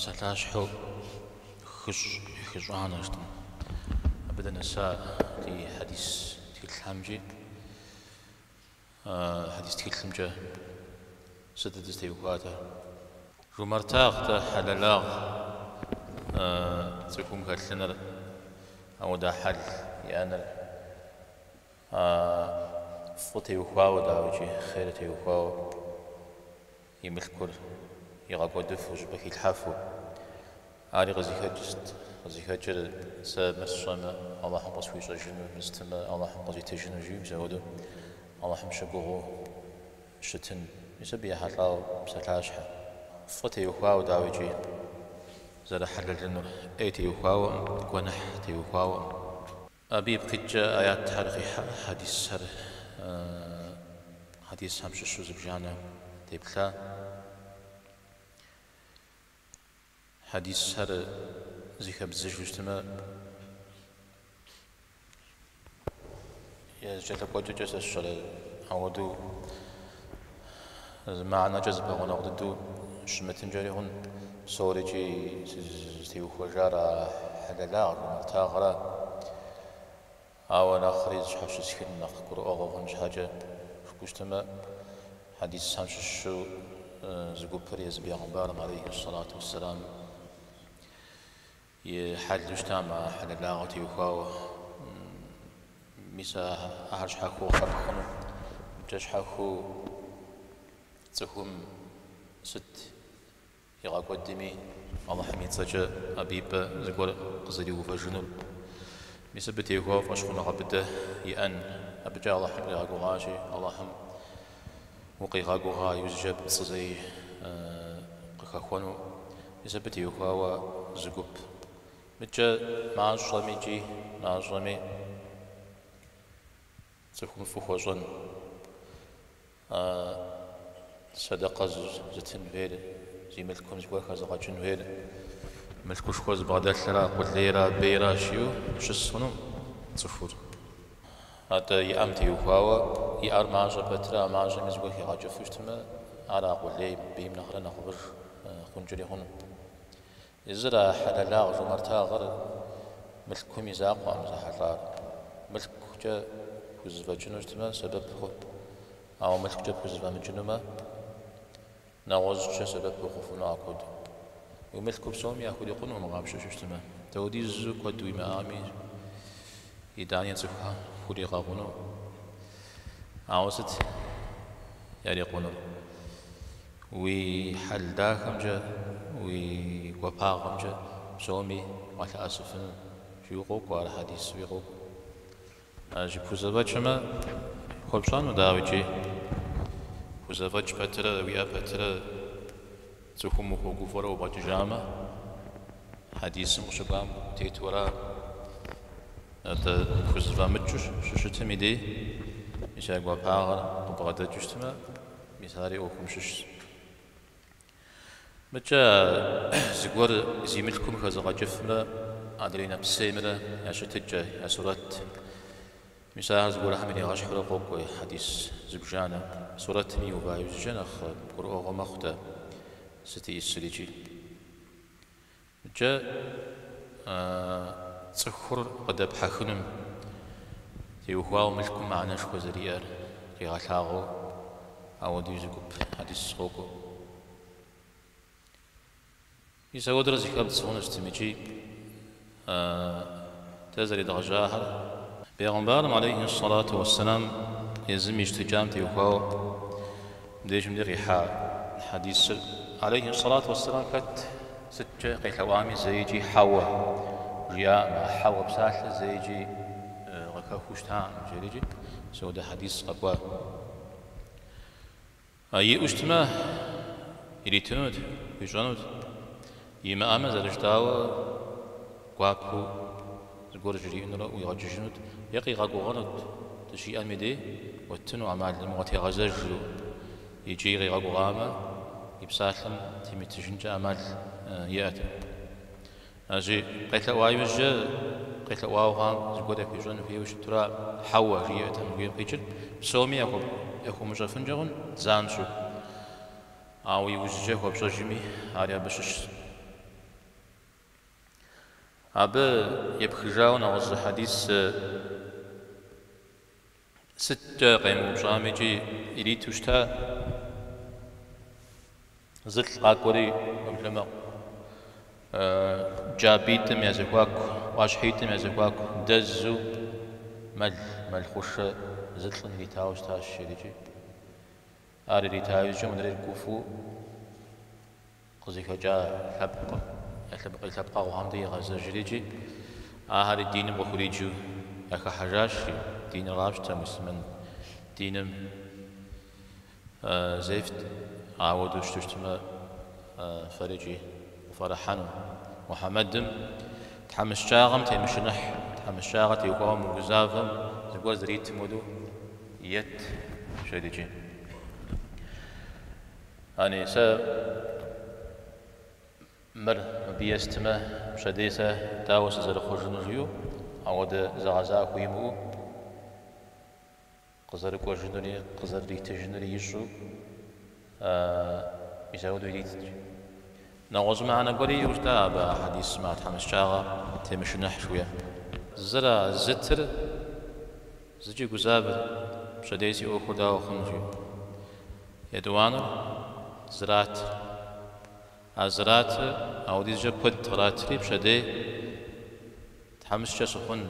Псалъащхьэу хыщӏ, хыщӏанэ жытӏэм. Абы дынэса ди хьэдис тхылъхэмкӏи, хьэдис тхылъымкӏэ сыт дызытеухуатэр? Жумартагъ-тӏэ хьэлэлагъ цӏыхум хэлъыныр, ауэдэ хьэл иӏэныр. Фӏы теухуауэ, дауикӏи, хъер теухуауэ и мылъкур игъэкӏуэдыфу, щӏыпӏэ хилъхьэфу. Ари къызыхэкӏыр сыт? Къызыхэкӏыр сэ мыр сщӏэмэ, Алыхьым къысхуищӏэжыну, мыр стымэ, Алыхьым къызитыжыну жиӏэу, мис апхуэдэу Алыхьым щыгугъыу щытын. Мис абы ехьэлӏауэ псалъащхьэ. Фӏы теухуауэ, дауикӏи, зэрыхьэлэлынур, ӏей теухуауэкъым, гуэныхь теухуауэкъым. Абы ипкъ иткӏэ аятхэр къихьа хьэдисхэр, хьэдисхэм щыщу зыбжанэ деплъа. Хьэдисхэр зыхэбдзыжу щытмэ, я зэкӏэлъыкӏуэкӏэкӏэ сэ сщӏэрэ ауэдэу зы мыхьэнэкӏэ зэпэгъунэгъу дыдэу щымытынкӏэри хъун, псорикӏи зытеухуэжар а хьэлэлагъ, жумартагъра. Ауэ нэхъри зыщхьэщысхын нэхъ гурыӏуэгъуэ хъун щхьэкӏэ жыпӏэу щытмэ, хьэдисхэм щыщу зы гупыр езы бегъымбарым алейхи сэлату уэсселам и хьэлу щытам а хьэлэлагъым теухуауэ мис ахэр щхьэхуэу къыхэпх хъуну. Мыкӏэ щхьэхуэу цӏыхум сыт игъэкӏуэдми, Алыхьым и цӏэкӏэ абы и пӏэ зыгуэр къызэриувэжынур. Мис абы теухуауэ фӏэщхъуныгъэ быдэ иӏэн, абыкӏэ Алыхьым къигъэгугъащи, Алыхьым укъигъэгугъа иужькӏэ пцӏы зэи къыхэхуэну. Мис абы теухуауэ зы гуп. Мыкӏэ мащӏэми икӏи мащӏэми цӏыхум фӏы хуэщӏэн, сэдэкъэ зытын хуейр, зи мылъкум зыгуэр хэзыгъэкӏын хуейр, мылъкушхуэ зыбгъэдэлъра, къулейра, бейра жиӏэу щыс хъуну цӏыхур. Атӏэ иӏэм теухуауэ, иӏэр мащӏэ пэтрэ а мащӏэми зыгуэр хигъэкӏыфу щытмэ, ар а къулейм, бейм нэхърэ нэхъыфӏыж хъункӏэри хъуну. Езыр а хьэлэлагъ жумартагъыр мылъкум и закъуэкъым зэхьэлӏар. Мылъкукӏэ пхузэфӏэкӏыну щытмэ, сэбэп хъу. Ауэ мылъкукӏэ пхузэфӏэмыкӏынумэ, нэгъуэщӏкӏэ сэбэп ухъуфыну а куэду. Уи мылъкур псоми яхурикъунукъым къапщтэу щытмэ. Дауэдизу куэд уимыӏами, итӏани цӏыхухэм пхуригъэкъуну. Ауэ сыт ярикъунур? Уи хьэл дахэмкӏэ, уи гуапагъэмкӏэ псоми уалъэӏэсыфыну жиӏэу къокӏуэ, ар хьэдисуи къокӏуэ. Аращи, пхузэфӏэкӏмэ, хуэпщӏэну, дауикӏи, пхузэфӏэкӏ пэтрэ, уиӏэ пэтрэ цӏыхум ухуэгуфӏэрэ убгъэкӏыжамэ, хьэдисым къыщыкӏуам утету ара? Атӏэ пхузэфӏэмыкӏыу щыщытым и дей, мис а гуапагъэр къыбгъэдэкӏыу щытмэ, мис ари ӏуэхум щыщщ. Мыкӏэ зыгуэр зи мылъкум хэзыгъэкӏыфымрэ адрей нэпсеймрэ я щытыкӏэ, я сурэт. Мис ахэр зыгуэрхэм иригъэщхьурэ къокӏуэ хьэдис зыбжанэ. Сурэтым иува иужькӏэ нэхъ гурыӏуэгъуэ мэхъу дэ сыт иӏысыр икӏи. Мыкӏэ цӏыхур къыдэпхьэхынум теухуауэ мылъкум мыхьэнэшхуэ зэриӏэр къигъэлъагъуэу ауэдэуи зы гуп хьэдис къокӏуэ. Мис ауэдурэ зыхэбдз хъуну щытым икӏи дэ зэредгъэжьахэр. Бегъымбарым алейхи сэлату уэсселам езым и щытыкӏам теухуауэ мыбдежым де къихьа хьэдисыр алейхи сэлату уэсселам хэт сыткӏэ къелъэӏуами зэикӏи хьэуэ жиӏакъым, а хьэуэ псалъэ зэикӏи къыхэхуу щытакъым жерикӏи мис ауэдэ хьэдис къэкӏуа. Иӏэу щытмэ, иритынут, хуищӏэнут. Имыӏэмэ, зэрыжытӏауэ, гуапэу зыгуэр жриӏэнурэ ӏуигъэкӏыжынут е къигъэгугъэнут, дыщиӏэм и дей уэттыну ӏэмал имыӏэу къытегъэзэж жиӏэу. Икӏи къигъэгугъамэ, и псалъэм темытыжынкӏэ ӏэмал иӏэтэкъым. Аращи, къелъэӏуа иужькӏэ, къелъэӏуауэ хъуам зыгуэр яхуищӏэн хуейуэ щытура, хьэуэ жиӏэтэкъым жыхуиӏэм къикӏыр, псоми яхуэмыщӏэфынкӏэ хъун занщӏэу. Ауэ иужькӏэ хуэпщӏэжми, ари абы щыщщ. Абы епхыжауэ нэгъуэщӏ зы хьэдис сыткӏэ къемыупщӏам икӏи ириту щыта. Зылӏ къакӏуэри уеблэмэ джабитӏым я зэхуаку, ӏуащхьитӏым я зэхуаку дэзу мэл, мэл хъушэ зы лӏым иритауэ щытащ икӏи. Ар ирита иужькӏэ мыдрейр гуфӏэу къызыхэкӏа лъэпкъым, и лъэпкъэгъухэм дей игъэзэжри икӏи ахэри диным къыхуриджэу яхыхьэжащ, диныр къафщтэ, муслъымэн диным зефт, ауэдэу щыту щытмэ, фэри икӏи къыфӏэрыхьэну. Мухьэмэдым тхьэмыщкӏагъэм темышыныхь, тхьэмыщкӏагъэ теухуауэ мыгузавэм зыгуэр зэритым хуэдэу ет, жери икӏи. Ани, сэ мыр мыбы естмэ, пщэдей сэ дауэ сызэрыхъужыну жиӏэу, ауэдэ зэгъэзахуэ имыӏэу къызэрыкӏуэжынури къызэрыритыжынури ищӏэу, мис ауэдэу иритт. Нэгъуэщӏ мыхьэнэ гуэри иӏэу щыта абы а хьэдисым а тхьэмыщкӏагъэ темышыныхь жыхуиӏэм. Зыр а зытыр зыкӏи гузавэр, пщэдей си ӏуэхур дауэ хъуну жиӏэу. Етӏуанэр зратыр. А зратыр ауэдизкӏэ куэд къратри, пщэдей тхьэмыщкӏэ сыхъун,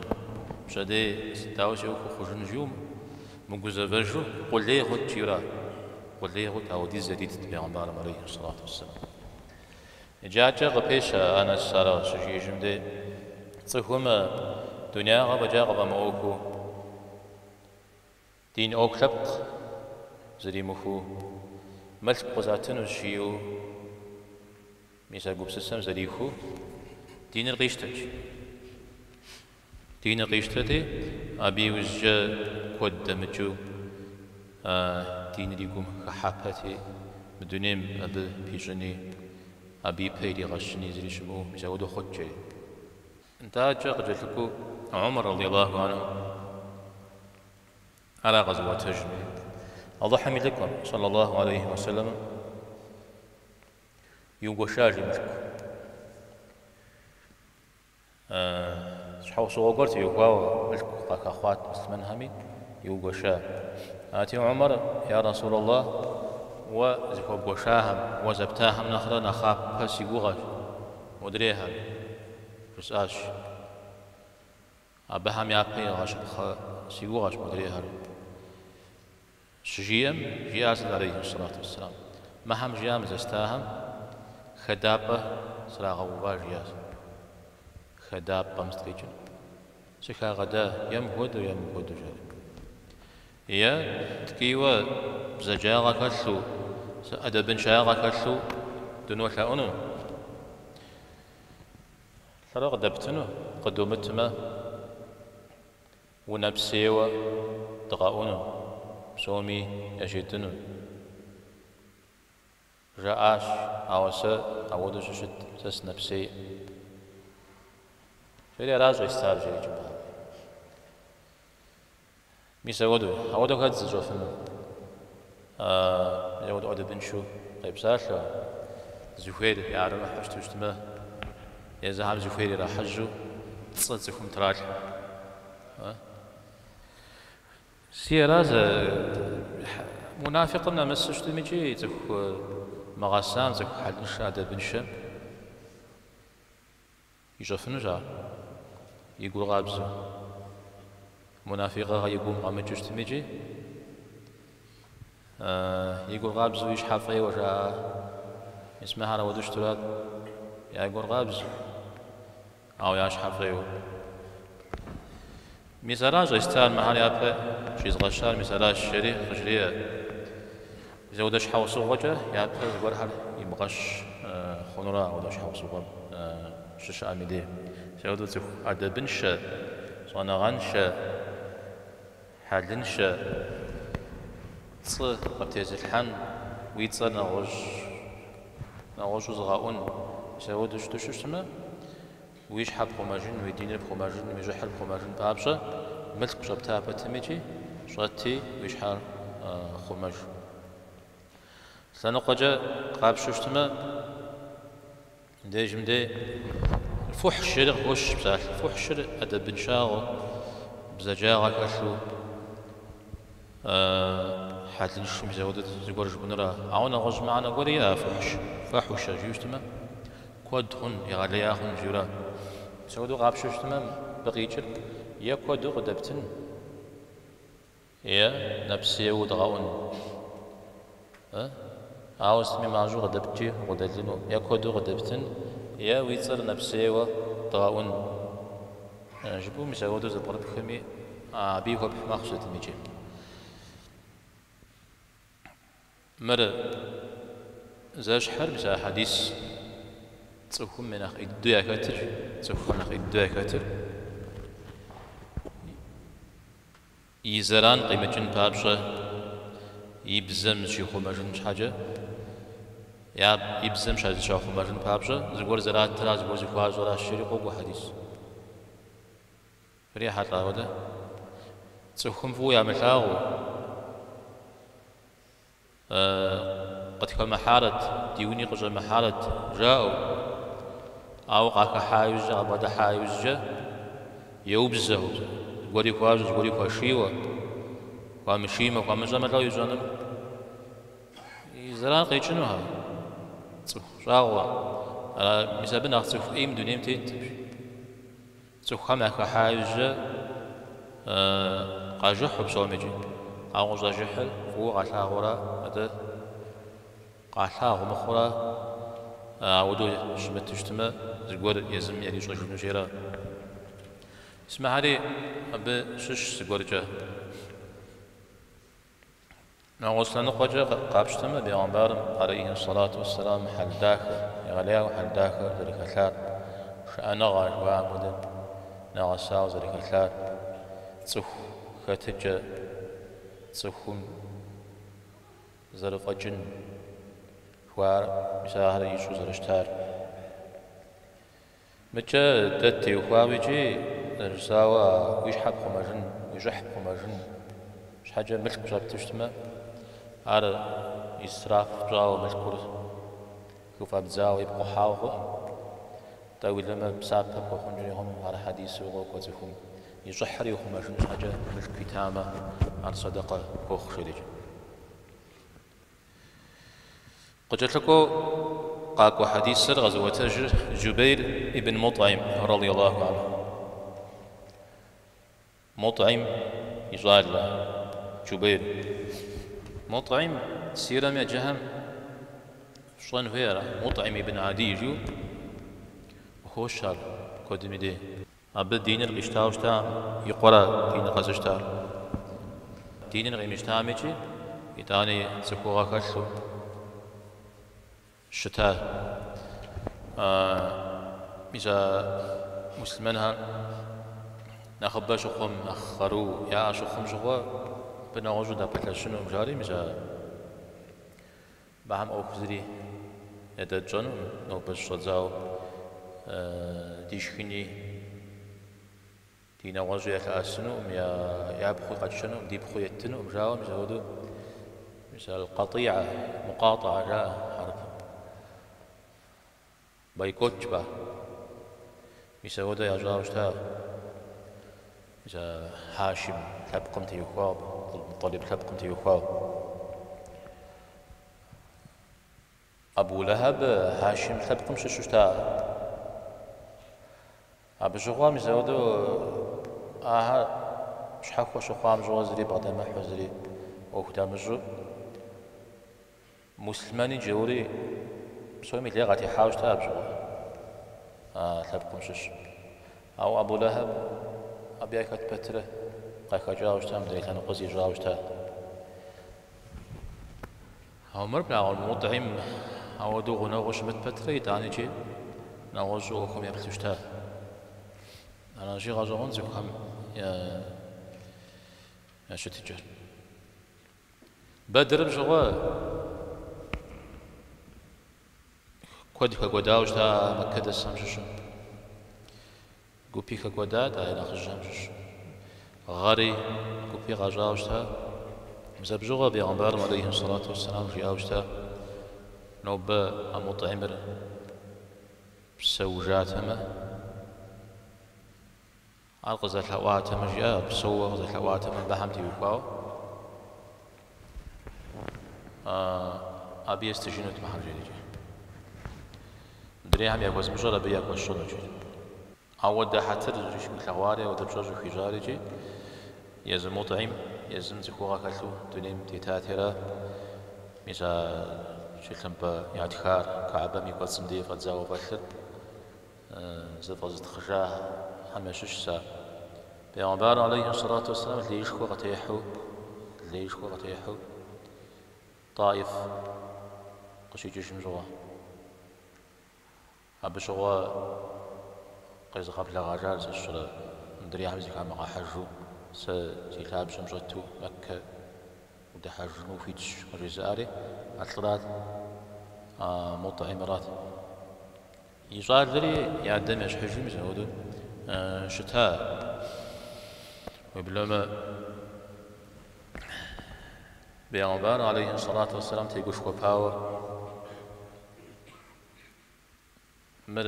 пщэдей дауэ си ӏуэхур хъужын жиӏэу мыгузэвэжу къулей хъут жиӏэра? Къулей хъут, ауэдиз яритт бегъымбарым алейхи сэлату уэсселам. Иджы адэкӏэ къыпещэ Анэс ар щыжиӏэжым дей, цӏыхум дунягъэ фӏэкӏа къыфӏэмыӏуэхуу, Дин ӏуэху лъэпкъ зэримыхуэу мылъку къызатынущ жиӏэу, мис а гупсысэм зэрихуэу диныр къищтэт. Диныр къищтэти, абы иужькӏэ куэд дэмыкӏыу диныр и гум хыхьэпэти, мы дунейм абы пищӏыни, абы ипэ иригъэщыни зыри щымыӏэу, мис апхуэдэу хъут жери. Нтӏэ, адэкӏэ къыкӏэлъыкӏуэу Умар радиаллаху анху ара къэзыӏуэтэжми, Алыхьым и лӏыкӏуэм, саллаллаху алейхи уэсэлэм, иугуэша жи мылъку. Щхьэусыгъуэ гуэр теухуауэ мылъку къахэхъуат муслъымэнхэми, иугуэша. Арати, Умар, я Расулаллах, уэ зыхуэбгуэшахэм, уэ зэптахэм нэхърэ нэхъапэ си гугъэщ модрейхэр. Жысӏащ. Абыхэм япэ игъэщыпхъэ си гугъэщ модрейхэр. Щыжиӏэм, жиӏащ алейхи сэлату уэсселам, Мыхэм жиӏа мы зэстахэм хэдапӏэ срагъэува, жиӏащ. Хэдапӏэм сыт къикӏыр? Сыхагъэда, е мыхуэдэу, е мыхуэдэу, жаӏэ. Е ткӏийуэ бзаджагъэ хэлъу, ӏэдэбыншагъэ хэлъу дынолъэӏуну? Лӏэрэ къыдэптыну, къыдумытмэ, унэпсейуэ дгъэӏуну, псоми яжетӏыну. Жаӏащ, ауэ сэ ауэдэу щыщыт, сэ сынэпсейӏым. Жери ара щӏестар, жери мыбыхэм. Мис ауэдэу, ауэдэу хэт зыщӏэфыну? Мис ауэдэу ӏэдэбыншэу къепсалъэу, зыхуейр яӏэрымыхьэу щыту щытмэ, езыхэм зыхуейр ирахьэжьэу пцӏы цӏыхум тралъхьэу. Си ара зэ мунафикъым нэмысу щытым икӏи цӏыху мыгъэсам, цӏыху хьэлыншэ, ӏэдэбыншэм Ищӏэфынущ ар, и гур къабзэу. Мунафикъыгъэ и гум къэмыкӏыу щытми икӏи, и гур къабзэу и щхьэ фӏейуэ жаӏа. Мис мыхэр ауэдэу щытурат, я гур къабзэу, ауэ я щхьэ фӏейуэ. Мис ара щӏестар, мыхэр япэ щӏизгъэщар, мис аращ, жери къыжреӏэ. Мис ауэдэ щхьэусыгъуэкӏэ япэ зыгуэрхэр ибгъэщ хъунура ауэдэ щхьэусыгъуэм щыщыӏэм и дей. Мис ауэдэу цӏыху ӏэдэбыншэ, щӏэныгъэншэ, хьэлыншэ, пцӏы къыптезылъхьэн, уи цӏэр нэгъуэщӏу зыгъэӏун, мис ауэдэу щыту щытмэ, Уи щхьэ пхъумэжын, уи диныр пхъумэжын, уи щӏыхьыр пхъумэжын папщӏэ мылъку щӏэпта пэтым икӏи щӏэти уи щхьэр хъумэж. Лъэныкъуэкӏэ къапщтэу щытмэ, мыбдежым дей Фухьш жери къыхощ псалъэ. Фухьшыр ӏэдэбыншагъэу, бзаджагъэ хэлъу, хьэлыншэу мис апхуэдэу зыгуэр жыпӏэнура. Ауэ нэгъуэщӏ мыхьэнэ гуэри иӏэ фухьш, фэхьушэ жиӏэу щытмэ, куэд хъун, егъэлея хъун жиӏэура. Мис апхуэдэу къапщтэу щытмэ, мыбы къикӏыр е куэду къыдэптын, Е нэпсейуэ дгъэӏун. Ауэ сытми мащӏэу къыдэпткӏи укъыдэлыну, е куэду къыдэптын, е уи цӏэр нэпсейуэ дгъэӏун. Жыпӏэу мис апхуэдэу зэпкърыпхми, абыи хуэпхь мэхъу сытым икӏи. Мыр зэщхьыр, мис а хьэдис цӏыхум нэхъ ӏей дыдэу яхэтыр, цӏыхухэм нэхъ ӏей дыдэу яхэтыр. И зэран къимыкӏын папщӏэ, и бзэм зыщихъумэжын щхьэкӏэ, и бзэм зыщахъумэжын папщӏэ, зыгуэр зэратра, зыгуэр зыхуащӏэращ, жери къокӏуэ хьэдис. Фрихьэлӏа хуэдэ? Цӏыхум фӏыуэ ямылъагъуу. Къытхэмыхьарэт, ди уни къыщӏэмыхьарэт, жаӏэу. Ауэ къахыхьа иужькӏэ, къабгъэдыхьа иужькӏэ еубзэу, зыгуэри хуащӏэу, зыгуэри хуашийуэ, хуамышиймэ, хуамыщӏэмэ, лӏо ищӏэнур? И зэран къекӏынухэ, цӏыху щӏагъуэ. Ара, мис абы нэхъ цӏыху ӏейм дунейм тетщ. Цӏыхухэм яхыхьа иужькӏэ къажыхьу псоми икӏи. Ауэ къыщӏажыхьыр фӏыуэ къалъагъура, атӏэ къалъагъу мыхъурэ ауэдэу щымыту щытмэ, зыгуэр езым ярищӏэжыну жери. Мис мыхэри абы щыщ зыгуэркӏэ. Нэгъуэщӏ лъэныкъуэкӏэ къапщтэмэ, бегъымбарым, алейхи сэлату уэсселам, хьэл дахэ, егъэлеяуэ хьэл дахэ зэрыхэлъар, шыӏэныгъэ жыхуаӏэм хуэдэ нэгъэсауэ зэрыхэлъар, цӏыху хэтыкӏэ, цӏыхум зэрыфӏэкӏын жыхуаӏэр, мис ахэр ищӏу зэрыщытар. Мыкӏэ дэ ттеухуауэ икӏи зэрыжысӏауэ уи щхьэ пхъумэжын, уи щӏыхь пхъумэжын щхьэкӏэ мылъку щӏэпту щытмэ, ар исраф пщӏауэ мылъкур хыфӏэбдзауэ ипкъухьауэ хъуӏым. Тӏэ уилэмэ псапэ пхуэхъункӏэри хъуну, ар хьэдису къокӏуэ цӏыхум и щӏыхьыр ихъумэжын щхьэкӏэ мылъку итамэ, ар сэдэкъэ хуохъу жерикӏ. Къыкӏэлъыкӏуэу къакӏуэ хьэдисыр къэзыӏуэтэжыр Джубейр ибн Мутӏим, радиаллаху анху. Мутӏим и щӏалэ Джубейр. Мутӏим сирэм еджэхэм фщӏэн хуей ара? Мутӏим ибн Адий жиӏэу къыхощ ар куэдым и дей. Абы диныр къищтауэ щытакъым, и къуэра диныр къэзыщтар. Диныр къимыщтам икӏи, итӏани цӏыхугъэ хэлъу щыта. Мис а муслъымэнхэр нэхъыбэ щыхъум, нэхъ къару яӏэ щыхъум щыгъуэ, абы нэгъуэщӏу дапэлъэщынукъым, жари, мис а Мыхэм ӏуэху зыри ядэтщӏэнукъым, нобэ щыщӏэдзауэ ди шхыни, ди нэгъуэщӏи ялъэӏэсынукъым, я пхъуи къэтшэнукъым, ди пхъуи еттынукъым, жауэ мис апхуэдэу, мис аль-къатӏиӏэ, мукъатӏа жаӏэ хьэрыпым. Бойкот жыпӏа. Мис апхуэдэ ящӏауэ щыта. Мис а Хьашим лъэпкъым теухуауэ, Мутӏалиб лъэпкъым теухуауэ. Абу Лэхьэб Хьашим лъэпкъым щыщу щыта. Абы щыгъуэ мис апхуэдэу ахэр щхьэхуэ щыхъуам щыгъуэ зыри бгъэдэмыхьу, зыри ӏуэху дамыщӏу, Муслъымэни джаури псоми лей къатехьауэ щыта абы щыгъуэ а лъэпкъым щыщ. Ауэ Абу Лэхьэб абы яхэт пэтрэ къахэкӏауэ щыта, мыдрей лъэныкъуэ зищӏауэ щыта. Ауэ мыр плъагъур Мутӏим ауэдэу гъунэгъуу щымыт пэтрэ итӏанэ икӏи нэгъуэщӏу ӏуэхум еплъу щыта. Аращи, гъэщӏэгъуэн цӏыхухэм я щытыкӏэр. Бэдрым щыгъуэ куэд хэкӏуэдауэ щыта Мэккэ дэсхэм щыщу. Гупи хэкӏуэдат а я нэхъыжьхэм щыщу. Гъэри гупи къащӏауэ щыта. Мис абы щыгъуэ бегъымбарым алейхи сэлату уэсселам жиӏауэ щыта, нобэ а Мутӏимыр псэужатэмэ. Ар къызэлъэӏуатэмэ, жиӏэ, ар псэууэ къызэлъэӏуатэмэ, мыбыхэм теухуауэ абы естыжынут мыхэр, жери икӏи. Мыдрейхэм яхуэзмыщӏэр абы яхуэсщӏэнут, жери. Ауэдэ хьэтыр щӏилъэгъуари, ауэдэ пщӏэ щӏыхуищӏари икӏи езы Мутӏим езым цӏыхугъэ хэлъу дунейм тетати ара, мис а тхылъымпӏэ ятхар Каабэм и кӏуэцӏым дей фӏэдзауэ фӏэлъыр зэфӏэзытхъыжахэм ящыщщ ар. Бегъымбар алейхи сэлату уэсселам леишхуэ къытехьэу, леишхуэ къытехьэу Таиф къыщикӏыжым щыгъуэ. Абы щыгъуэ къезыгъэблэгъэжар сэ сщӏэрэ, мыдрейхэм зыхамыгъэхьэжу, сэ си лъабжьэм щӏэту Мэккэ удыхьэжыну ухуитщ къыжезыӏари а лӏырат, а Мутӏимырат. И щӏалэри и адэм ещхьыжу мис апхуэдэу щыта. Уеблэмэ, бегъымбар алейхи сэлату уэсселам тегушхуэпауэ мыр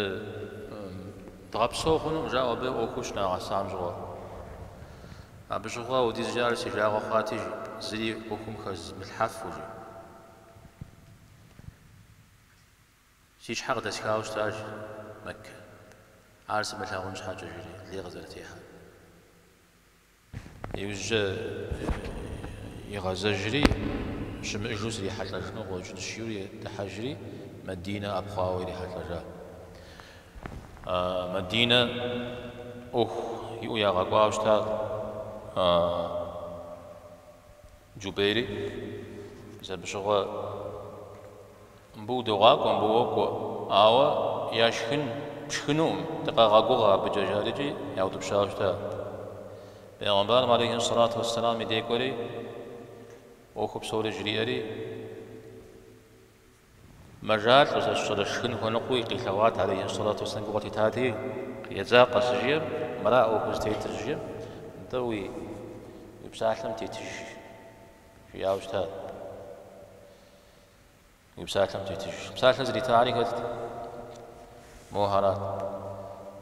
дгъэпсэу хъунукъым жаӏэу абы ӏуэхур щынагъэсам щыгъуэ. Абы щыгъуэ ауэдизкӏэ ар си жагъуэ хъуати, зыри ӏуэхум хэзмылъхьэфу, жи. Си щхьэ къыдэсхауэ щытащ Мэккэ. Ар сымылъагъун щхьэкӏэ, жери, лей къызэрытехьэр. Иужькӏэ игъэзэжри, щымыӏэжу срихьэлӏэжыну къыщӏэкӏынщ жиӏэри дыхьэжри, Мадинэ ӏэпхъуауэ ирихьэлӏэжа. Мадинэ ӏуэху иӏэу ягъэкӏуауэ щыта Джубейри. Мис абы щыгъуэ Мыбы удогъакӏуэ, мыбы уокӏуэ, ауэ яшхын пшхынукъым, дыкъэгъэгугъэ абыкӏэ, жари икӏи яутӏыпщауэ щыта. Бегъымбарым алейхи сэлату уэсселам и дей кӏуэри, ӏуэху псори жриӏэри, мэжалӏэу, сэ сщӏэрэ шхын хуэныкъуэу къилъэгъуат алейхи сэлату уэсселам гу къылъитати, едзакъэ щыжиӏэм, мыра ӏуэхур зытетыр щыжиӏэм, нтӏэ уи псалъэм тетыж, жиӏауэ щыта. Уи псалъэм тетыж. Псалъэ зритари хэтт? Мохэрат.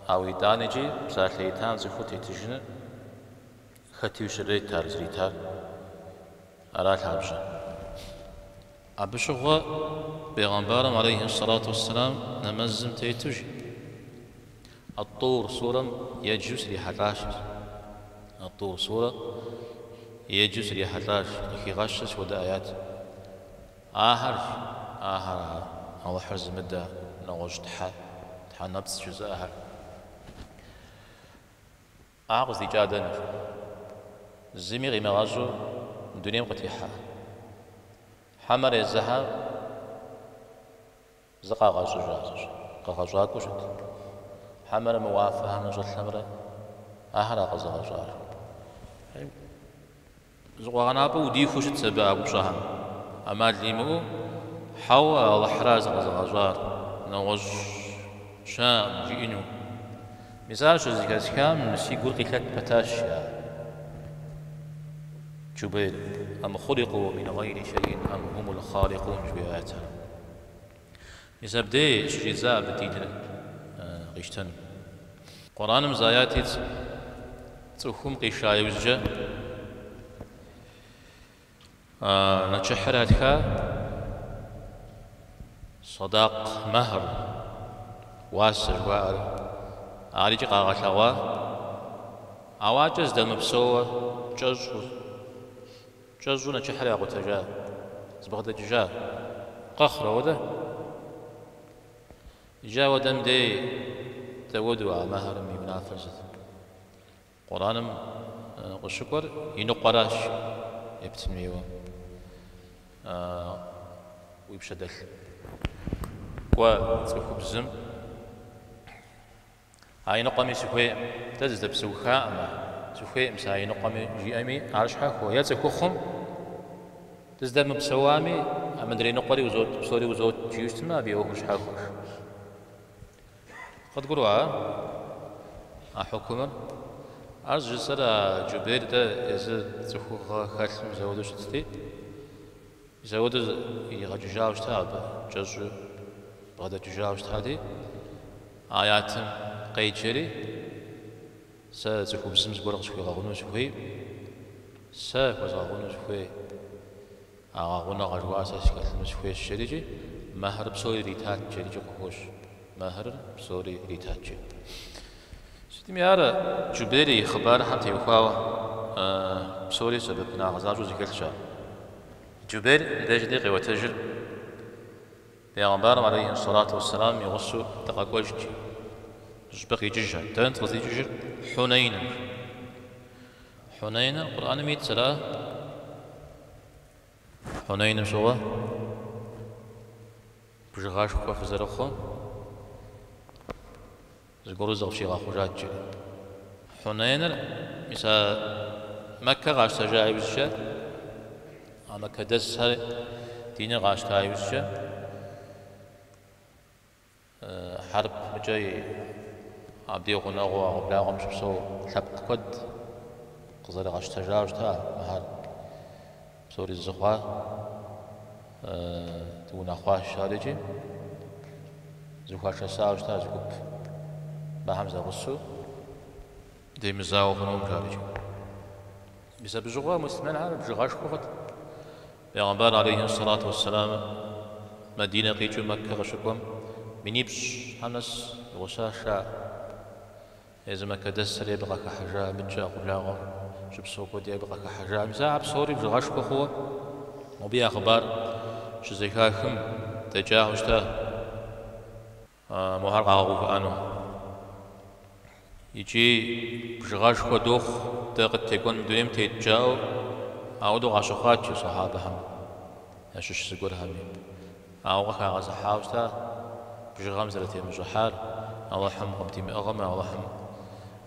Ауэ итӏанэ икӏи псалъэ итам цӏыхур тетыжыныр хэти щрет ар зритар. Ара лъабжьэ. Абы щыгъуэ бегъымбарым алейхи сэлату уэсселам нэмэзым тету жи. Ат-Тур сурэм еджэу срихьэлӏащ. Ат-Тур сурэ еджэу срихьэлӏащ, къыхигъэщыр сыт хуэдэ аят. Ахэр, ахэр, Алыхьыр зымыдэ нэгъуэщӏ тхьэ, тхьэ нэпцӏ жызыӏэхэр. Ахэр къыздикӏар дэнэ? Зыми къимыгъэщӏу дунейм къытехьа. Хьэмэрэ езыхэм зыкъагъэщӏыжа, къэгъэщӏакӏуэу щыт. Хьэмэрэ мы уафэхэмрэ щӏылъэмрэ ахэра къэзыгъэщӏар. Зы къуэгъэнапӏэ удихуэу щытщ абы а упщӏэхэм. ӏэмал имыӏэу, хьэуэ, Алыхьра зыкъэзыгъэщӏар, нэгъуэщӏ щыӏэкъым жиӏэну. Мис ар щызэхэсхам си гур къилъэт пэтащ, жиӏа Джубейр. Ам хъуликъу мин гъайри шэйӏин ам хумул хъаликъун жыхуиӏэ аятхэр. Мис абдей щыщӏидза абы диныр къищтэн. Къураным зы аят итщ цӏыхум къиша иужькӏэ нэчыхьыр ятха садакъ мэхьр, уасэ жыхуаӏэр, ар икӏи къагъэлъэгъуа, ауэ акӏэ зыдэмыпсэууэ кӏэщӏу. Кӏэщӏу нэчыхьыр якъутэжа, зыбгъэдэкӏыжа. Къэхъурэ ауэдэ? Иджы ауэдэм дей дауэду а мэхьэрым и унафэр сыт? Къураным къыщыкӏуэр и ныкъуэращ ептын хуейуэ уи пщэ дэлъ. Кӏуэ цӏыхубзым. А и ныкъуэми сыхуейкъым. Дэ дызэдэпсэухаӏым, сыхуейкъым сэ а и ныкъуэми жиӏэми, ар щхьэхуэ. Е цӏыхухъум дыздэмыпсэуами, а мыдрей ныкъуэри узот, псори узот жиӏэу щытмэ, абы и ӏуэхур щхьэхуэщ. Къыдгурыӏуа а хьукумыр? Ар зыжысӏэр а Джубейр дэ езыр цӏыхугъэ хэлъу мис ауэдэу щытти, мис ауэдэу иригъэкӏыжауэ щыта абы, кӏэщӏу бгъэдэкӏыжауэ щытати, аятым къеджэри, Сэ цӏыхубзым зыгуэр къысхуигъэгъуну сыхуейкъым. Сэ хуэзгъэгъуну сыхуей. А гъэгъуныгъэ жыхуаӏэр сэ схэлъыну сыхуейщ, жери икӏи мэхьыр псори иритат, жери икӏи къыхощ. Мэхьырыр псори иритат, жери. Сытми ар Джубейр и хъыбархэм теухуауэ псори сэбэпынагъэ защӏэу зэхэлъщ ар. Джубейр мыбдеж дей къеӏуэтэжыр Бегъымбарым алейхи сэлату уэсселам и гъусэу дыкъэкӏуэжт. Щӏыпӏэ къикӏыжхэр. Дэнэт къыздикӏыжыр? Хьунейным. Хьунейныр Къурӏэным итщ, ара? Хьунейным щыгъуэ бжыгъэшхуэ фызэрыхъум зыгуэру зыкъыфщигъэхъужат жери. Хьунейныр, мис а Мэккэ къащтэжа иужькӏэ, а мэккэдэсхэр диныр къащта иужькӏэ, Хьэрып мыкӏэ абдей гъунэгъуу ӏэгъуэблагъуэм щыпсэу лъэпкъ куэд къызэрыгъэщтэжауэ щыта мыхэр псори зы хъуа, дыунэхъуащ жари икӏи зэхуашэсауэ щыта зы гуп мыхэм зэгъусэу демызауэ хъунукъым жари икӏи. Мис абы щыгъуэ муслъымэнхэр бжыгъэшхуэ хъут. Бегъымбар алейхи сэлату уэсселам Мадинэ къикӏыу Мэккэ къыщыкӏуэм минипщӏхэм нэс и гъусащ жаӏэ. Езы мэккэдэсхэри абы къахыхьэжа, мыкӏэ ӏэгъуэблагъуэм щыпсэу куэди абы къахыхьэжа. Мис ахэр псори бжыгъэшхуэ хъууэ абы я хъыбар щызэхахым дэкӏауэ щыта. Мохэр къагъэувыӏэну. Икӏи бжыгъэшхуэ дохъу дэ къыттекӏуэн мы дунейм тет жаӏэу ауэдэу къащыхъуат жи сахьабэхэм ящыщ зыгуэрхэми. Ауэ къыхагъэзыхьауэ щыта бжыгъэм зэрытемыщӏыхьар, Алыхьым къыбдимыӏыгъымэ, Алыхьым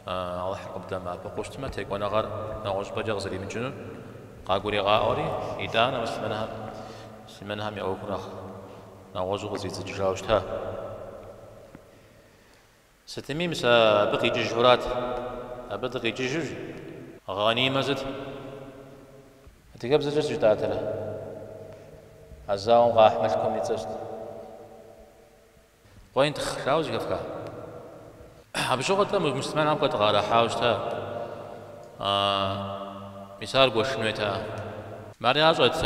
Алыхьыр къыбдэмыӏэпыкъуу щытмэ, текӏуэныгъэр нэгъуэщӏыпӏэкӏэ къызэримыкӏынур къагуригъаӏуэри, итӏанэ муслъымэнхэм муслъымэнхэм я ӏуэхур нэхъ нэгъуэщӏу къызэридзэкӏыжауэ щыта. Сытми, мис абы къикӏыжурат. Абы дыкъикӏыжу гъэнимэ сыт? Адыгэбзэкӏэ сыт жытӏатэрэ? А зауэм къахь мылъкум и цӏэр сыт? Къуентхъ жаӏэу зэхэфха? Абы щыгъуэ-тӏэ муслъымэнхэм куэд къаӏэрыхьауэ щыта. Мис ар гуэшын хуейтэкъэ. Ар ящӏэт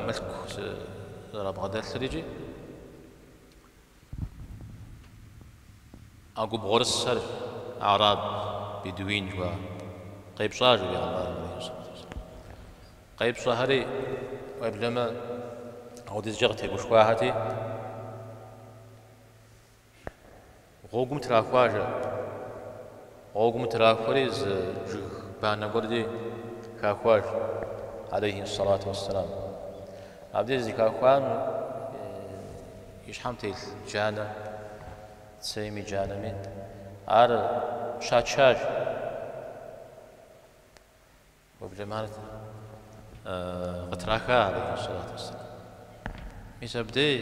мылъку зэрабгъэдэлъыр икӏи а губгъуэрысхэр араб бедуин жыхуаӏэр къепщӏа жи бегъымбарым алейхи сэлату уэсселам. Къепщӏэхэри, уеблэмэ, апхуэдизкӏэ къытегушхуахэти, гъуэгум трахуа жаӏэ. Гъуэгум трахуэри зы жыг банэ гуэр дей хахуащ, алейхи сэлату уэсселам. Абдеж зыхахуам и щхьэм телъ джанэ, цейми джанэми, ар щачащ. Уеблэмэ ар къытраха, алейхи сэлату уэсселам. Мис абдей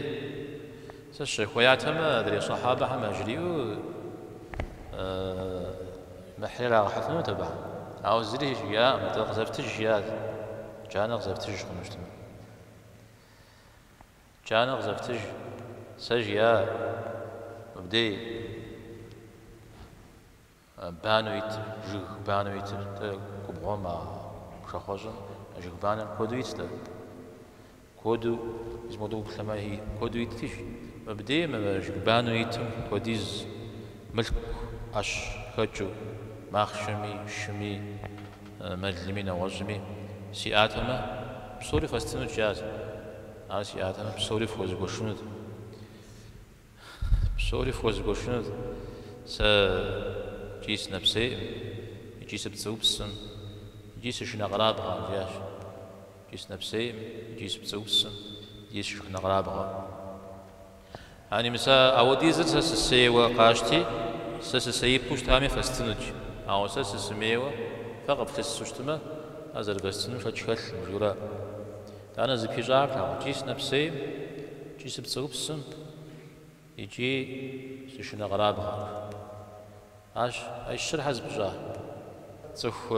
сэ сыщыхуеятэмэ, адрей сахьабэхэм яжриӏэу мыхьыр ирагъэхьыфынут абыхэм. Ауэ зыри жиӏакъым, атӏэ къызэфтыж жиӏат. Джанэр къызэфтыж хъуну щытмэ. Джанэр къызэфтыж, сэ жиӏа мыбдей. Банэу итыр, жыг банэу итыр, дэ губгъуэм а пшахъуэщӏым а жыг банэр куэду итт. Куэду, мис модэу уплъэмэ, куэду итти, мыбдей мы жыг банэу итым хуэдиз мылъку ӏэщ хэкӏыу, махъшэми, шыми, мэлми, нэгъуэщӏми сиӏатэмэ, псори фэстынут, жиӏащ. Ар сиӏатэмэ, псори фхуэзгуэшынут. Псори фхуэзгуэшынут. Сэ икӏи сынэпсейкъым, икӏи сыпцӏыупсым, икӏи сышынэкъэрабгъэкъым, жиӏащ. Икӏи сынэпсейкъым, икӏи сыпцӏыупсым, икӏи сышынэкъэрабгъэкъым. Ани мис ауэдизыр сэ сысейуэ къащти, сэ сысеипэу щытами фэстынут. Ауэ сэ сысымейуэ фэ къыфлъысу щытмэ, ар зэрывэстынум шэч хэлъкъым, жиӏэурэ. Итӏанэ зыпищӏар плъагъу, икӏи сынэпсейм, икӏи сыпцӏыупсым, икӏи сышынэкъэрабгъэкъым. Арщ, а щыр щхьэ зыпыщӏа? Цӏыху,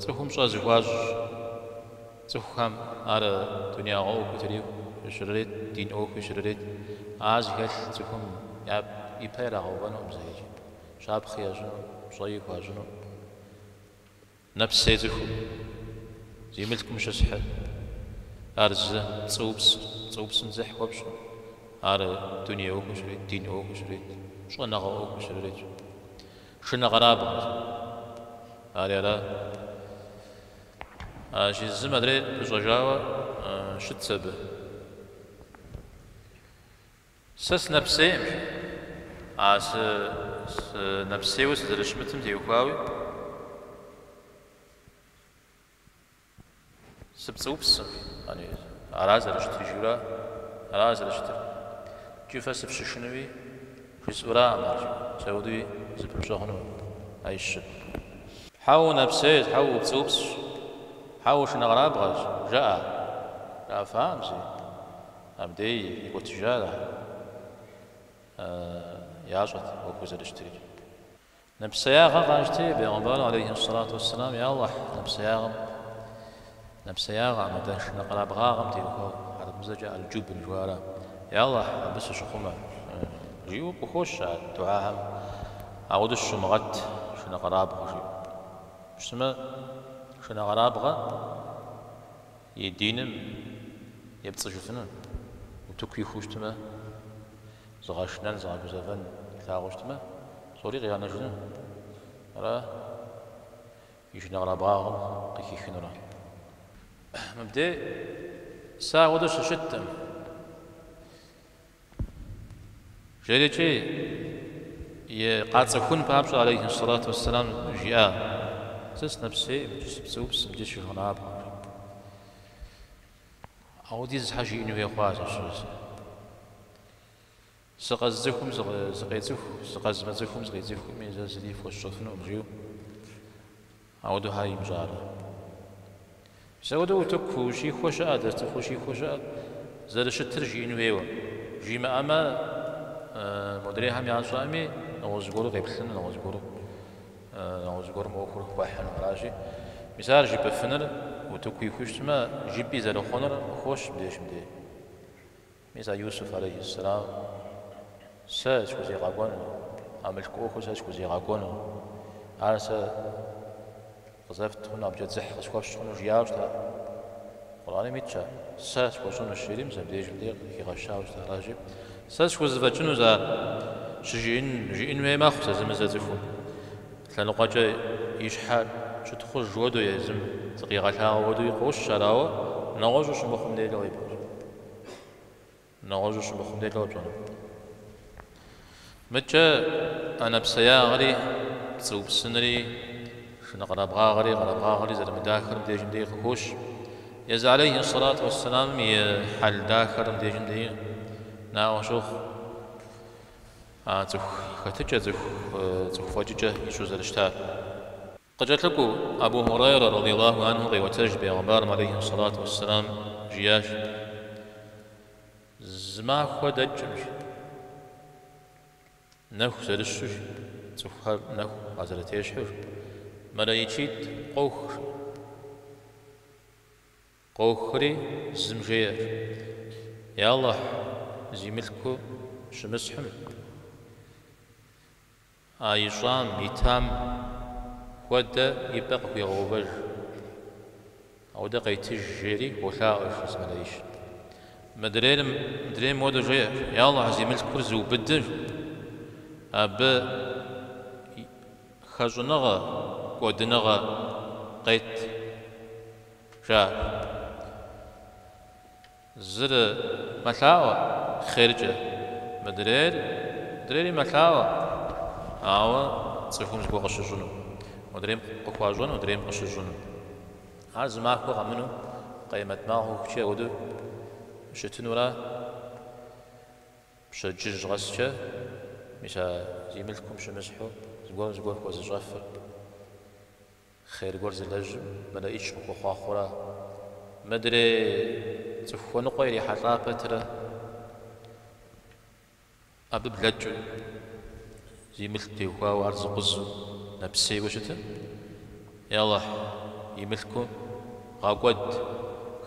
цӏыхум пщӏэ зыхуащӏ цӏыхухэм ар дунеягъэ ӏуэхуи щрырет, дин ӏуэхуи щрырет. Ар зыхэлъ цӏыхум я ипэ ирагъэувэнукъым зэикӏ. Щапхъи ящӏыну, пщӏэи хуащӏыну. Нэпсей цӏыхум, зи мылъкум щысхьыр, ар зы пцӏыупс, пцӏыупсым дзыхь хуэпщӏу, ар дуней ӏуэхуу щрет, дин ӏуэхуу щрет, щӏэныгъэ ӏуэхуу щрет. Шынэкъэрабгъэщ. Ари ара? Аращи, зым адрейр пыщӏэжауэ щытщ абы. Сэ сынэпсейкъым, жи. А сынэпсейуэ сызэрыщымытым теухуауи сыпцӏыупсым, жи. Ара зэрыщытыр жиӏэурэ, ара зэрыщытыр. Икӏи фэ сыфщышынуи жысӏэуракъым ар, жи. Мис апхуэдэуи зэпыпщӏэ хъуну а щыр. Хьэуэ унэпсейщ, хьэуэ упцӏыупсщ, хьэуэ ушынэкъэрабгъэщ, жаӏэ. Жаӏэфакъым зэи. Абдей икӏуэтыжар ящӏэт ӏуэхур зэрыщытри. Нэпсеягъэ къащти, бегъымбарым алейхи сэлату уэсселам, Я Алыхь, нэпсеягъэм, нэпсеягъэм, атӏэ шынэкъэрабгъагъэм теухуауэ, хьэрыпыбзэкӏэ аль-джубн жыхуаӏэра, Я Алыхь, абы сыщыхъумэ, жиӏэу къыхощ а дугьэхэм, ауэдэу сыщумыгъэт шынэкъэрабгъэ, жиӏэу. Пщтымэ, шынэкъэрабгъэ И диным епцӏыжыфыну, утыку ихуэу щытмэ, зыгъэшынэн, зыгъэгузэвэн илъагъуу щытмэ, псори къигъэнэжыну, ара и шынэкъэрабгъагъэм къыхихынура? Мыбдей сэ апхуэдэу сыщыткъым. Жерикӏи и къацӏыхун папщӏэ, алейхи сэлату уэсселам, жиӏа, Сэ сынэпсейкъым, икӏи сыпцӏыупсым, икӏи сышынэкъэрабгъэм. Ауэдиз щхьэ жиӏэн хуей хъуа сэ? Сыкъэзыцӏыхум сыкъецӏыху, сыкъэзымыцӏыхум сыкъицӏыхуми, сэ зыри фхуэсщӏэфынукъым, жиӏэу. Ауэдэу щхьэ имыщӏарэ. Мис ауэдэу утыку ущихуэ щыӏэ, дэ цӏыху ущихуэ щыӏэ, зэрыщытыр жиӏэн хуейуэ. Жимыӏэмэ, модрейхэм ящӏэми, нэгъуэщӏ зыгуэру къеплъыну, нэгъуэщӏ зыгуэру, нэгъуэщӏ зыгуэрым ӏуэхур хуахьыну аращи. Мис ар жыпӏэфыныр утыку уихуэу щытмэ, жыпӏи зэрыхъунур къыхощ мыбдежым дей. Мис а Юсуф алейхьэссэлам сэ схузегъэкӏуэну, а мылъку ӏуэхур сэ схузегъэкӏуэну, ар сэ къызэфт хъуну, абыкӏэ дзыхь къысхуэфщӏ хъуну жиӏауэ щыта. Къурӏэным итщ ар, сэ схуэщӏынущ жери, мис абдежым дей къыхигъэщауэ щыта аращи. Сэ схузэфӏэкӏынущ ар щыжиӏэн, жиӏэн хуей мэхъу зэзэмызэ цӏыхум. Лъэныкъуэкӏэ и щхьэр щытхъуж хуэдэу езым зыкъигъэлъагъуэ хуэдэуи къощ ар, ауэ нэгъуэщӏу щымыхъум дей лӏо ипщӏэнур. Нэгъуэщӏу щымыхъум дей лӏо пщӏэну. Мыдкӏэ а нэпсеягъэри, пцӏыупсынри, шынэкъэрабгъагъэри, къэрабгъагъэри зэрымыдахэр мыбдежым дей къыхощ. Езы алейхи сэлату уэсселамым и хьэл дахэр мыбдежым дей наӏуэ щохъу. А цӏыху хэтыкӏэ, цӏыху цӏыху фӏэкӏыкӏэ ищӏу зэрыщытар. Къыкӏэлъыкӏуэу, Абу Хурайрэ радиаллаху анху къеӏуэтэж бегъымбарым алейхи сэлату уэсселам жиӏащ, Зы махуэ дэкӏым, жи, нэху зэрыщу, жи, цӏыхухэр нэху къазэрытещхьэу, жи, мэлэӏичитӏ къох, жи. Къохри зым жеӏэ, Я Алыхь, зи мылъку щымысхьым, а ищӏам, итам хуэдэ и пӏэ къыхуигъэувэж. Ауэдэ къетыж, жери хуолъаӏуэ зы мэлэӏич. Мыдрейр, мыдрейм хуэдэу жеӏэ, Я Алыхь, зи мылъкур зыубыдыр, абы хэщӏыныгъэ, кӏуэдыныгъэ къет. Жаӏэ. Зыр мэлъаӏуэ хъеркӏэ, мыдрейр, мыдрейри мэлъаӏуэ, ауэ цӏыхум зыгуэр къыщыщӏыну, модрейм къыхуащӏэну, адрейм къыщыщӏыну. Ар зы махуэ къэмыну, къемэт махуэ хъухукӏэ апхуэдэу щытынура? Пщэдджыжь къэскӏэ, мис а зи мылъкум щымысхьу зыгуэрым зыгуэр хуэзыщӏэфыр. Хъер гуэр зылэжьым мэлэӏич къыхуэхъуахъуэра? Мыдрей цӏыху хуэныкъуэ ирихьэлӏа пэтрэ абы блэкӏыу, зи мылъку теухуауэ ар зыкъузу нэпсейуэ щытым, Я Алыхь, и мылъку гъэкӏуэд,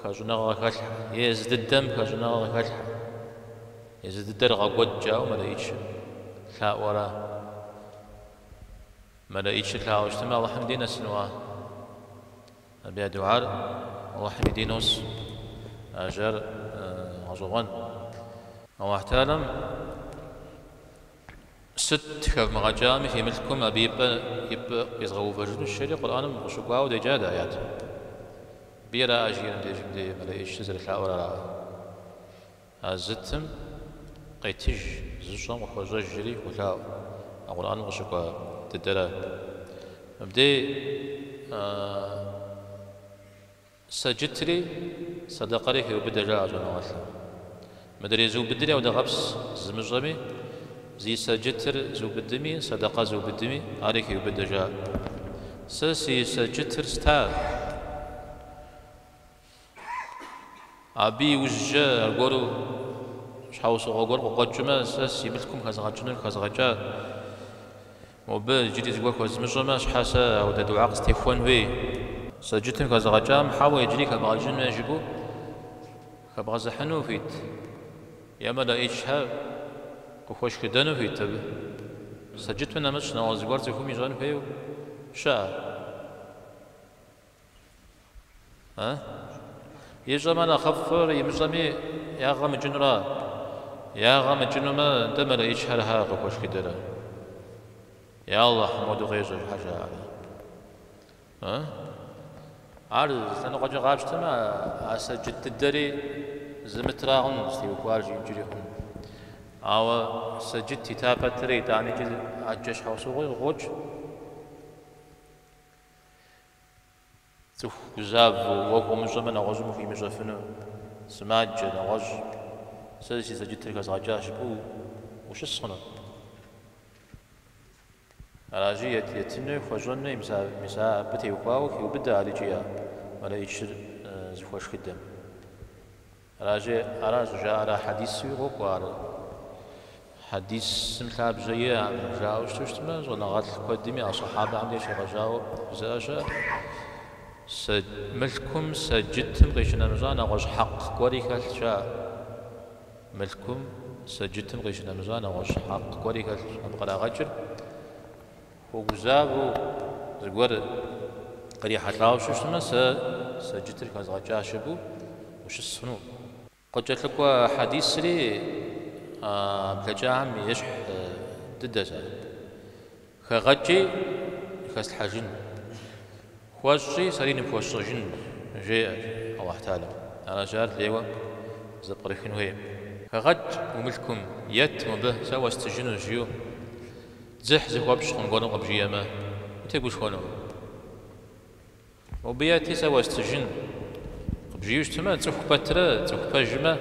хэщӏыныгъэ къыхэлъхьэ, е езы дыдэм хэщӏыныгъэ къыхэлъхьэ, езы дыдэр гъэкӏуэд жаӏэу мэлэӏичыр лъаӏуэра? Мэлэӏичыр лъаӏуэу щытмэ, Алыхьым дей нэсынуа? Абы я дугьэр Алыхьым и дей нос. Ар гъэщӏэгъуэн. Алыхь Тэхьэлам сыт хэвмыгъэкӏами фи мылъкум абы и пӏэ и пӏэ къизгъэувэжынущ, жери Къурӏэным къыщыкӏуауэ деджа дэ аят. Абы араӏэ жиӏэр мыбдежым дей мэлэӏичыр зэрылъаӏуэр араӏэ. А зытым къетыж, зыщӏэм къыхуэщӏэж, жери хуолъаӏуэ. А Къурӏэным къыщыкӏуа дыдэра. Мыбдей сэджытри сэдэкъэри хеубыдэ жаӏэ щӏэныгъэлӏым. Мыдрей зыубыдри ауэдэгъэпс зымыщӏэми, зи сэджытыр зыубыдми, сэдэкъэ зыубыдми, ари хеубыдэ жаӏэ. Сэ си сэджытыр ста. Абы иужькӏэ аргуэру щхьэусыгъуэ гуэр къыкъуэкӏмэ, сэ си мылъкум хэзгъэкӏынур хэзгъэкӏа. Мобы иджыри зыгуэр хуэзмыщӏэмэ, щхьэ сэ ауэдэ дугьэ къыстехуэн хуей? Сэджытым хэзгъэкӏам, хьэуэ иджыри хэбгъэкӏын хуей жыпӏэу хэбгъэзыхьыну хуит? Е мэлэӏичхэр къыхуэшхыдэну хуит абы? Сэджытым нэмыщӏ нэгъуэщӏ зыгуэр цӏыхум ищӏэн хуейуэ щыӏэ? А? Ищӏэмэ нэхъыфӏыр имыщӏэми ягъэ мыкӏынура? Ягъэ мыкӏынумэ, нтӏэ мэлэӏичхэр хьэ къыхуэшхыдэрэ? Я Алыхь, моду къещӏэ, щхьэ жаӏэрэ? А? Ар зы лъэныкъуэкӏэ къапщтэмэ, а сэджыт дыдэри зымытра хъун, зытеухуар жиӏэнкӏэри хъун. Ауэ сэджыт ита пэтрэ итӏанэкӏи ӏэджэ щхьэусыгъуи къыкъуокӏ. Цӏыху гузавэу, уэ хуомыщӏэмэ, нэгъуэщӏым хуимыщӏэфыну, сымаджэ, нэгъуэщӏ, сэ си сэджытыр хэзгъэкӏащ жыпӏэу ущыс хъуну? Аращи, етын хуей, хуэщӏэн хуей, мис абы теухуауэ хеубыдэ ар икӏи а мэлэӏичыр зыхуэшхыдэм. Аращи, ара щӏыжаӏэр а хьэдисуи къокӏуэ ар. Хьэдисым лъабжьэ иӏэкъым жаӏэу щыту щытмэ, щӏэныгъэлӏ куэдми а сахьабэхэм деж щегъэжьауэ жызыӏэ щыӏэ. Сэ мылъкум сэджытым къищынэмыщӏа нэгъуэщӏ хьэкъ гуэри хэлъ жаӏэ. Мылъкум сэджытым къищынэмыщӏа нэгъуэщӏ хьэкъ гуэри хэлъщ. Абы кърагъэкӏыр хуэгузавэу зыгуэр кърихьэлӏауэ щытмэ, сэ сэджытыр хэзгъэкӏащ жыпӏэу ущыс хъуну. Къыкӏэлъыкӏуэ хьэдисри а блэкӏахэм ещхь дыдэщ ар. Хэгъэкӏи хэслъхьэжын, хуэщӏи сэри ныпхуэсщӏэжын, жеӏэ Алыхь Тэхьэлам. Аращи, ар лейуэ зэпкърыхын хуей. Хэгъэкӏ уи мылъкум, ет мобы, сэ уэстыжынущ, жиӏэу дзыхь зыхуэпщӏ хъун гуэрым къыбжиӏэмэ, утегушхуэну? Мобы ети сэ уэстыжын къыбжиӏэу щытмэ, цӏыху пэтрэ цӏыху пэжмэ,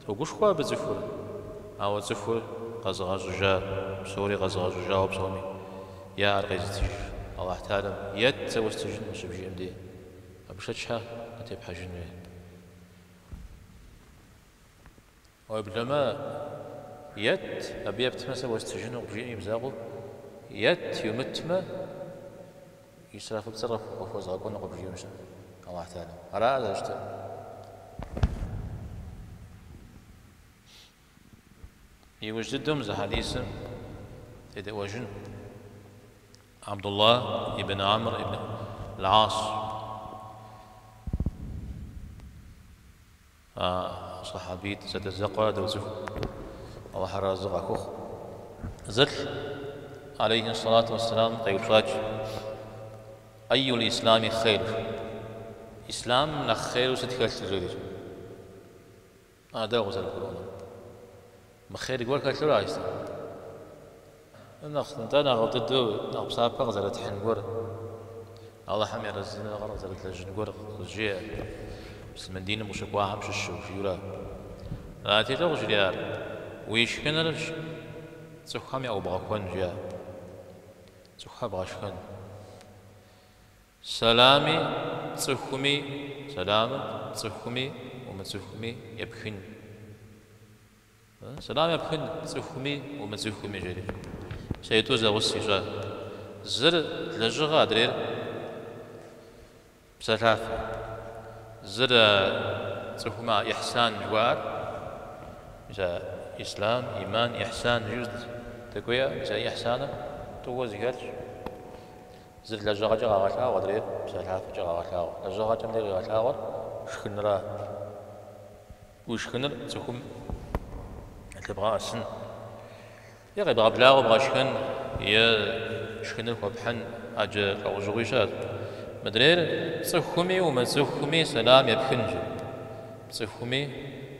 тогушхуэ абы цӏыхур. Ауэ цӏыхур къэзыгъэщӏыжа, псори къэзыгъэщӏыжауэ псоми яӏэр къезытыж Алыхь Тэхьэлам ет сэ уэстыжын къыщыбжиӏэм дей, абы шэч щхьэ къытепхьэжын хуей. Уеблэмэ, ет, абы ептмэ сэ уэстыжыну къыбжиӏэм и мызакъуэу, ет йумытмэ, исрафыпцӏэр къыхуэзгъэкӏуэну къыбжиӏэу щыӏэ Алыхь Тэхьэлам. Араӏэ зэрыщытыр. Иужь дыдэу мы зы хьэдисым тедэӏуэжын. Абдулла ибн Амр ибн Аль-Ас. А сахьабитӏ зэдэзэкъуэр доцӏыху, Алыхьыр арэзы къахухъу. Зылӏ, алейхи сэлату уэсселам, къеупщӏащ, Айюл ислами хъейр? Ислам нэхъ хъейру сыт хэлъыр? жери. Ар дауэ къызэрыбгурыӏуэнур? Мы хъейр гуэр хэлъура ислъамым? Нэхъ, нтӏэ, нэхъыфӏ дыдэу, нэхъ псапэ къызэрытхьын гуэр, Алыхьым и арэзыныгъэр къызэрыдлэжьын гуэр къызжеӏэ, муслъымэн диным къыщыкӏуахэм щыщу, жиӏэурэ. Арати, лӏо къыжриӏар, уи шхыныр цӏыхухэм яӏубгъэхуэн, жиӏа, цӏыхухэр бгъэшхэн. Сэлами цӏыхуми, сэламыр цӏыхуми умыцӏыхуми епхын. Сэлам епхын пцӏыхуми умыцӏыхуми, жери. Сэ тӏу зэгъус ищӏа. Зыр лэжьыгъэ, адрейр псэлъафэ. Зыр цӏыхумэ ихьсан жыхуаӏэр, мис а ислам, иман, ихьсан жиӏэу дэкӏуея, мис а ихьсаныр. Тӏууэ зэхэлъщ. Зыр лэжьыгъэкӏэ къагъэлъагъуэ, адрейр псалъафэкӏэ къагъэлъагъуэ. Лэжьыгъэкӏэ мыдей къигъэлъагъуэр шхынра. Уи шхыныр цӏыхум лъэбгъэӏэсын, е къебгъэблагъэу бгъэшхэн, е шхыныр хуэпхьын ӏэджэ лӏэужьыгъуи щыӏэщ. Мыдрейр пцӏыхуми умыцӏыхуми сэлам епхын жи. Пцӏыхуми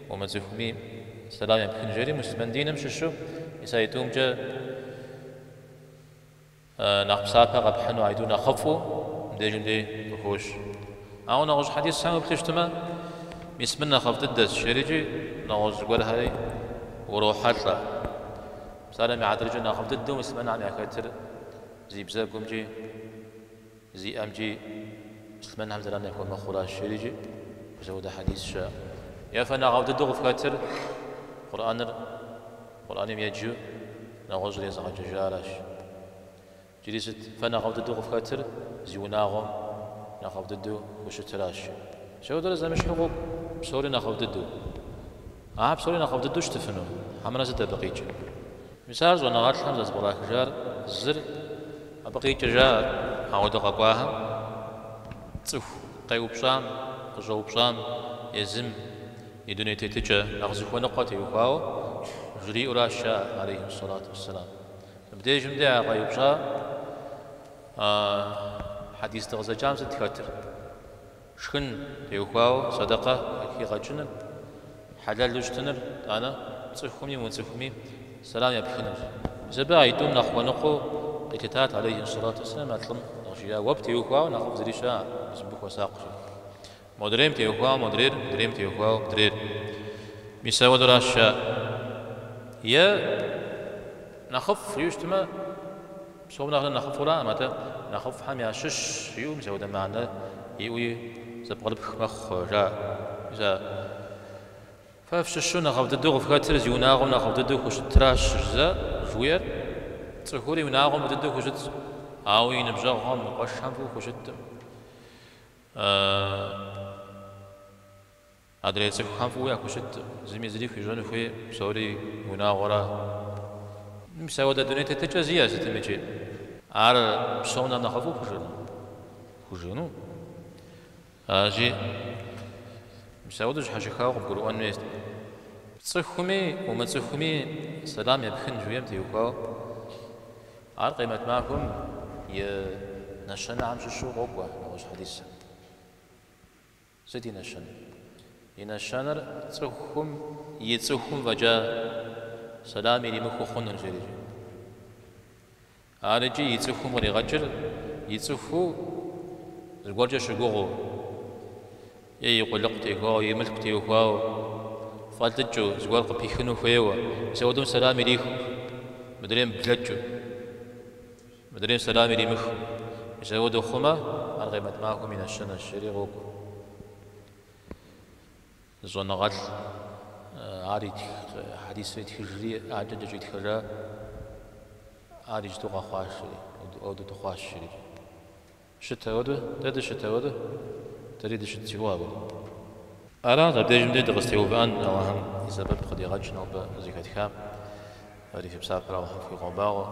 умыцӏыхуми сэлам епхын жери муслъымэн диным щыщу мис аитӏумкӏэ Нэхъ псапэ къэпхьыну аитӏур нэхъыфӏу мыбдежым дей къыхощ. Ауэ нэгъуэщӏ хьэдисхэм уеплъу щытмэ, мис мыр нэхъыфӏ дыдэщ, жерикӏи нэгъуэщӏ зыгуэрхэри урохьэлӏэ. Псалъэм и хьэтыркӏэ нэхъыфӏ дыдэу муслъымэнхэм яхэтыр зи бзэгумкӏи, зи ӏэмкӏи муслъымэнхэм зэран яхуэмыхъуращ, жерикӏи мис апхуэдэ хьэдис щыӏэ. Е фэ нэхъыфӏ дыдэу къыфхэтыр Къурӏэныр Къурӏэным еджэу нэгъуэщӏыр езыгъэджэжаращ. Иджыри сыт фэ нэхъыфӏ дыдэу къыфхэтыр зи унагъуэм нэхъыфӏ дыдэу хущытыращ. Мис апхуэдэрэ зэмыщхьу къокӏуэ, псори нэхъыфӏ дыдэу. Ахэр псори нэхъыфӏ дыдэу щытыфыну? Хьэмэрэ сыт абы къикӏыр? Мис ар щӏэныгъэлӏхэм зэзэпкърахыжар зыр абы къикӏыр жаӏэр, ауэдэ къэкӏуахэм цӏыху къеупщӏам, къыщӏэупщӏам езым и дуней тетыкӏэ нэхъ зыхуэныкъуэ теухуауэ жриӏэуращ жаӏэ, алейхи сэлату уэсселам. Мыбдежым де а къеупщӏа хьэдис дыкъызэджам сыт хэтыр? Шхын теухуауэ сэдэкъэ хигъэкӏыныр, хьэлэлу щытыныр, итӏанэ пцӏыхуми умыцӏыхуми сэлам епхыныр. Мис абы аитӏум нэхъ хуэныкъуэу къилъытат, алейхи сэлату уэсселам, а лӏым къыжриӏа, уэ птеухуауэ нэхъыфӏ зыри щыӏэкъым, мис мыбы хуэсакъ жи. Модрейм теухуауэ модрейр, мыдрейм теухуауэ мыдрейр. Мис ауэдуращ жаӏэ. Е нэхъыфӏ жиӏэу щытмэ, псом нэхърэ нэхъыфӏураӏым, атӏэ нэхъыфӏхэм ящыщ жиӏэу мис ауэдэ мыхьэнэ иӏэуи зэпкърыпх мэхъу, жаӏэ. Мис а фэ фщыщу нэхъыфӏ дыдэу къыфхэтыр зи унагъуэм нэхъыфӏ дыдэу хущытращ жызэ жыхуиӏэр, цӏыхур и унагъуэм фӏы дыдэу хущытщ, ауэ и ныбжьэгъухэм, и къуэшхэм фӏыуэ хущыткъым. Адрей цӏыхухэм фӏыуэ яхущыткъым, зыми зыри хуищӏэну хуей, псори унагъуэра. Мис ауэдэ дуней тетыкӏэ зиӏэ сытымикӏи. Ар псом нэхъ нэхъыфӏу пхужыӏэну? Пхужыӏэну? Аращи, мис ауэдэу щхьэщыхауэ къыбгурыӏуэн хуейщ. Пцӏыхуми умыцӏыхуми сэлам епхын жыхуиӏэм теухуауэ. Ар къемэт махуэм и нэщэнэхэм щыщу къокӏуэ нэгъуэщӏ хьэдисым. Сыт и нэщэнэр? И нэщэнэр цӏыхум и цӏыхум фӏэкӏа сэлам иримыхыу хъуныр, жерикӏи. Ар икӏи и цӏыхум къригъэкӏыр и цӏыхуу зыгуэркӏэ щыгугъыу, е и къулыкъу теухуауэ, и мылъку теухуауэ, фӏэлӏыкӏыу, зыгуэр къыпихыну хуейуэ, мис ауэдэм сэлам ирихыу, мыдрейм блэкӏыу, мыдрейм сэлам иримыхыу, мис ауэдэу хъумэ, ар къемэт махуэм и нэщэнэщ, жери къокӏуэ. Зы щӏэныгъэлӏ ар итх, хьэдисыр итхыжри, адэкӏэ кӏэщӏитхэжа, ар иджыту къэхъуащ, жери, ауэдэу дыхъуащ, жери. Щыт ауэдэу? Дэ дыщыт ауэдэу? Дэри дыщыт си гугъэ ауэдэу. Аращ, абдежым дей дыкъызытеувыӏэн, Алыхьым и сэбэп къыдигъэкӏ нобэ зэхэтхам, фэри фи псапэр Алыхьым фхуигъэбагъуэ.